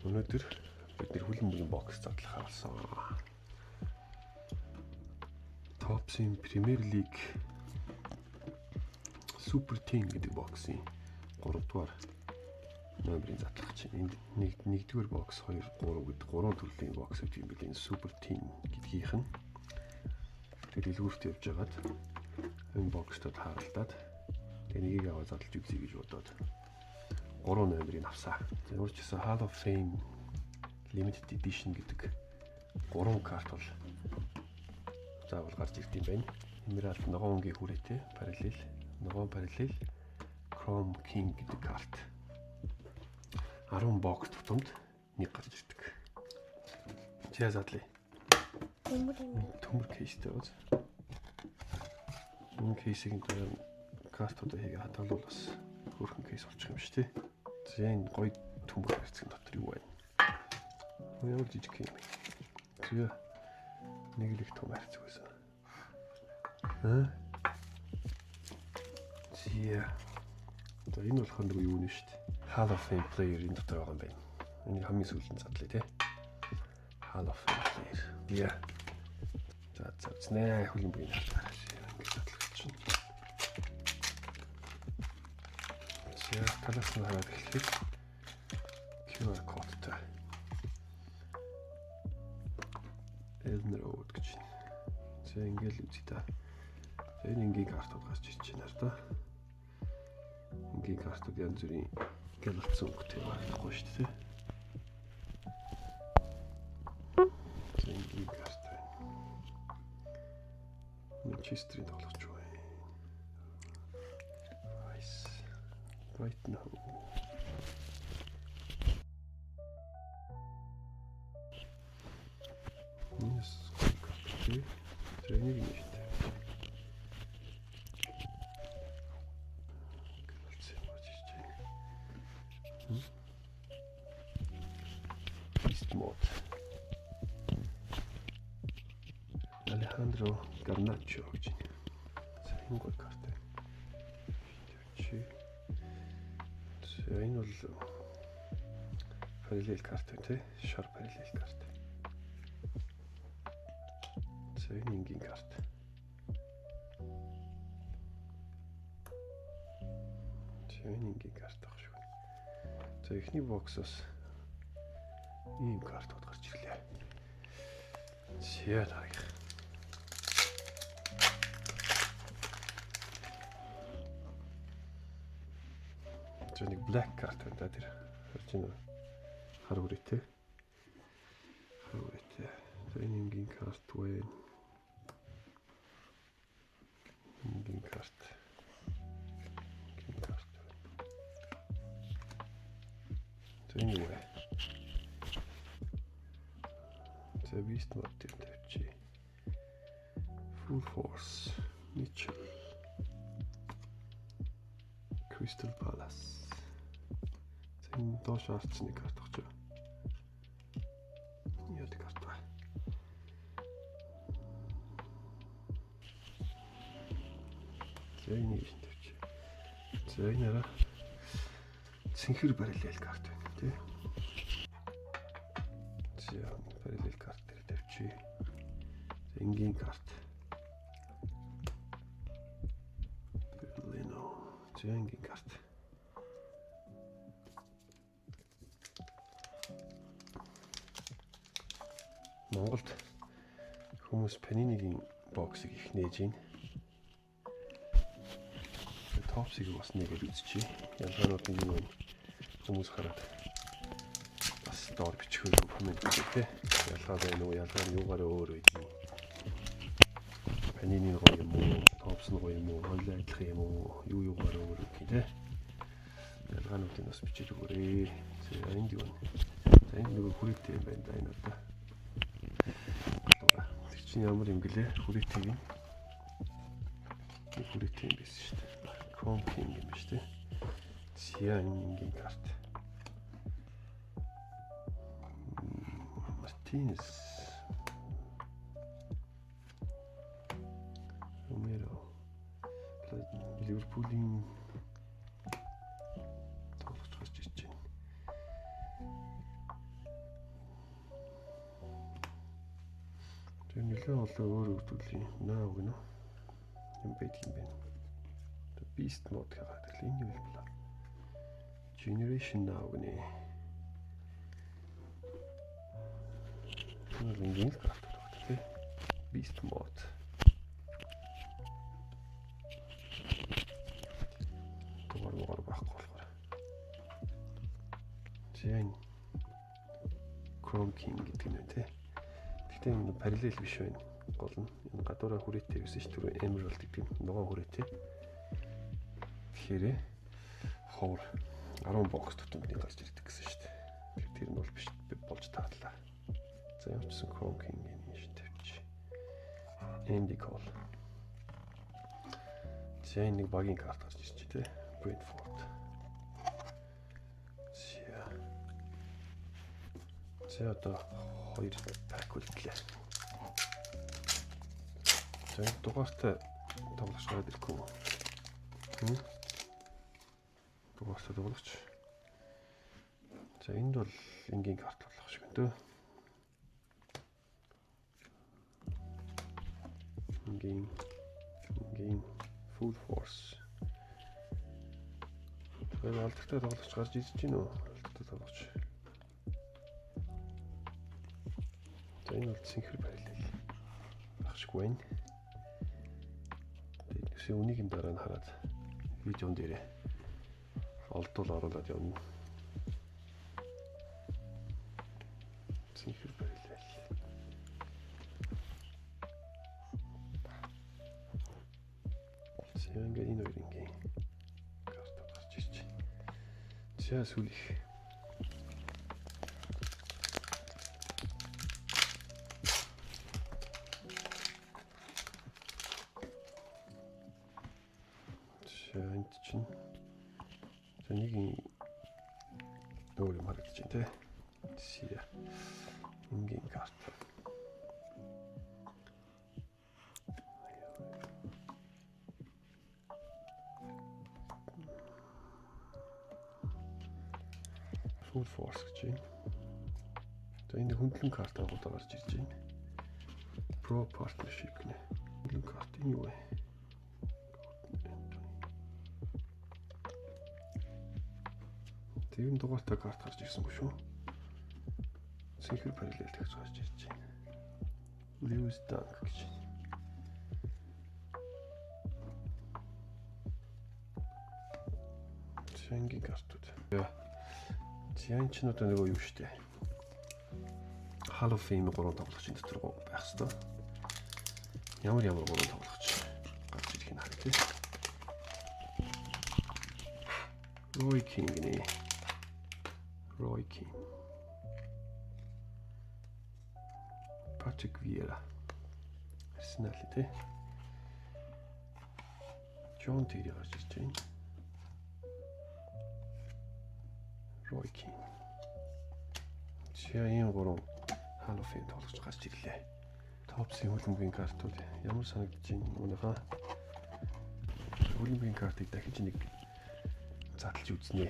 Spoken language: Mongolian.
Өнөөдөр бид нэр хөлбөмбөгийн box задлах авсан. Topps-ийн Premier League Super Team гэдэг box-ын 3 дугаар номерын задлах чинь. Энд нэгдүгээр box 2 3 гэдэг гурван төрлийн box гэдэг юм билээ. Энэ Super Team гэдгийнх нь. Тэгээд дэлгүүрт явж байгаад энэ box-той тааралдаад тэгээд нэгийг аваад задлж үзье гэж бодоод 3 номерыг авсан. За ямар ч гэсэн Hall of Fame Limited Edition гэдэг 3 карт бол заавал гарч ирд юм байна. Emerald ногоон өнгийн хүрээтэй параллел, ногоон параллел Chrome King гэдэг карт. 10 box тутамд нэг гарч ирдэг. За задлаа. Төмөр юм. Төмөр case тэй байна. Энэ case ийг дээр картуудаа хийгээ хадгалвал бас хөөрхөн case болчих юм шүү дээ. За энэ гоё төмөр хайрцагын дотор юу байна? Ямар жижиг юм бэ? За нэг л их том хайрцаг байсан. Аа? За. За энэ болохоор нөгөө юу нэ шүү дээ. Hall of Fame player энэ дотор байгаа юм байна. Энийг хамгийн сүүлд нь задлаа тий. Hall of Fame player. За. За за үзнэ хөлбөмбөгийн харж ингэж задлах чинь. За талаас нь хараад эхлэхэд QR кодтой. Elner Road гэж байна. За ингээл үзье та. За энэ энгийн картууд гарч ирж байна да. Энгийн картууд янз бүрийн гялалцсан өнгөтэй байхгүй шүү дээ. За энгийн карт байна. Манчестерийн тоглогч байна. Nice. Brighton хөө. Энэс карт тий. За энийг нь шүү дээ. Гялалцсан гарч ирж байна. Beast mode. Alejandro Garnacho гэж байна. За энэ гол карт байна. Чи. За энэ бол параллел карт байна тий. Шар параллел карт. За энэ энгийн карт. За энэ энгийн карт ах шиг байна. За эхний box-оос ийм картууд гарч ирлээ. За дараагийнх. За нэг black карт байна да тэр. Харж байна уу? Хар хүрээтэй. Хар хүрээтэй. За энэ энгийн карт байна. Энгийн карт. Энгийн карт байна. За энэ юу вэ? За Beast mode дээр тавьчих. Full Force Mitchell Crystal Palace. За энэ доош арцны карт багч. Яадаг карт вэ? За энийг шин тавьчих. За энэ араа цэнхэр параллел карт байна тий. За параллел карт дээр тавьчих. За энгийн карт. Берлино. За энгийн карт. Монголд хүмүүс Panini-гийн box ыг их нээж байна. Topps-ыг бас нэгээд үзчихье. Ялгаанууд нь юу вэ? Хүмүүс хараад бас доор бичихээр comment хийх тий. Ялгаа байна уу? Ялгаа нь юугаар өөр байдгийг. Panini нь гоё юм уу? Topps нь гоё юм уу? Хоёулаа адилхан юм уу? Юу юугаар өөр гэх тий. Ялгаануудыг бас бичиж өгөөрэй. За энд юу вэ? За энд нөгөө хүрээтэй юм байна да энэ одоо. Тэр чинь ямар юм гэлээ? Хүрээтэй юм. Нэг хүрээтэй юм байсан шүү дээ. Chrome King юм биш үү? За энэ энгийн карт. Мартинес. Ромеро. Ливерпулийн тоглогч гарч ирж байна. Нэлээд олон өөр өөр төрлийн наа гэнэ юм байдаг юм байна. The Beast Mode гэхэд л энэ юу юм бэ? Generation Now гэнэ. Энэ ингийн карт байна тий. Beast Mode. Дугаар муугар байхгүй болохоор. За энэ Chrome King гэдэг нь байна тий. Гэхдээ энэ параллел биш байна. Гол нь энэ гадуураа хүрээтэй байсан ш түрүү Emerald гэдэг нь ногоон хүрээтэй. Тэгэхээр ховор 10 бокс тутамд нэг гарч ирдэг гэсэн шүү дээ. Тэгэхээр тэр нь бол биш болж таарлаа. За ямар ч гэсэн Chrome King-ийн шин тавьчих. Andy Cole. За энэ нэг багийн карт гарч ирж тий. Brentford. За. За одоо 2 пак үлдлээ. За дугаартай тоглогч гараад ирэхгүй юу? Дугаартай тоглогч. За энд бол энгийн карт болох шиг байна дөө. Энгийн full force. Тэгэхээр алдартай тоглогч гарч ирж байна уу? Алдартай тоглогч. За энэ бол цэнхэр параллел байх шиг байна. Тэгээд нэсээ үнийг нь дараа нь хараад видеон дээрээ олдвол оруулаад явна. Цэнхэр параллел. За ингээд энэ хоёр ингийн карт гарч ирж. За сүүлих. За энд чинь за нэг өөр юм харагдаж байна те. За энгийн карт. Full force гэж байна. За энэ хөндлөн карт агуулга гарч ирж байна. Pro partnership гэнэ. Хөндлөн карт энэ юу вэ? Тэр нь дугаартай карт гарч ирсэнгүй шүү. Цэнхэр параллел тэгж гарч ирж байна. Lewis Dunk гэж. Цэнгийн картууд. Зян ч одоо нөгөө юу штэ. Hall of Fame 3 тоглогчийн дотор байх хэвээр. Ямар ямар 3 тоглогч гарч ирэх нь харъя тий. Roy King гинэ. Roy King. Patrick Vieira. Arsenal тий. John Terry гарч ирж байна. Roy King. За ийм 3 Hall of Fame тоглогч гарч ирлээ. Topps-ийн хөлбөмбөгийн картууд ямар санагдаж байна манайхаа? Хөлбөмбөгийн картыг дахиж нэг задлж үзнэ.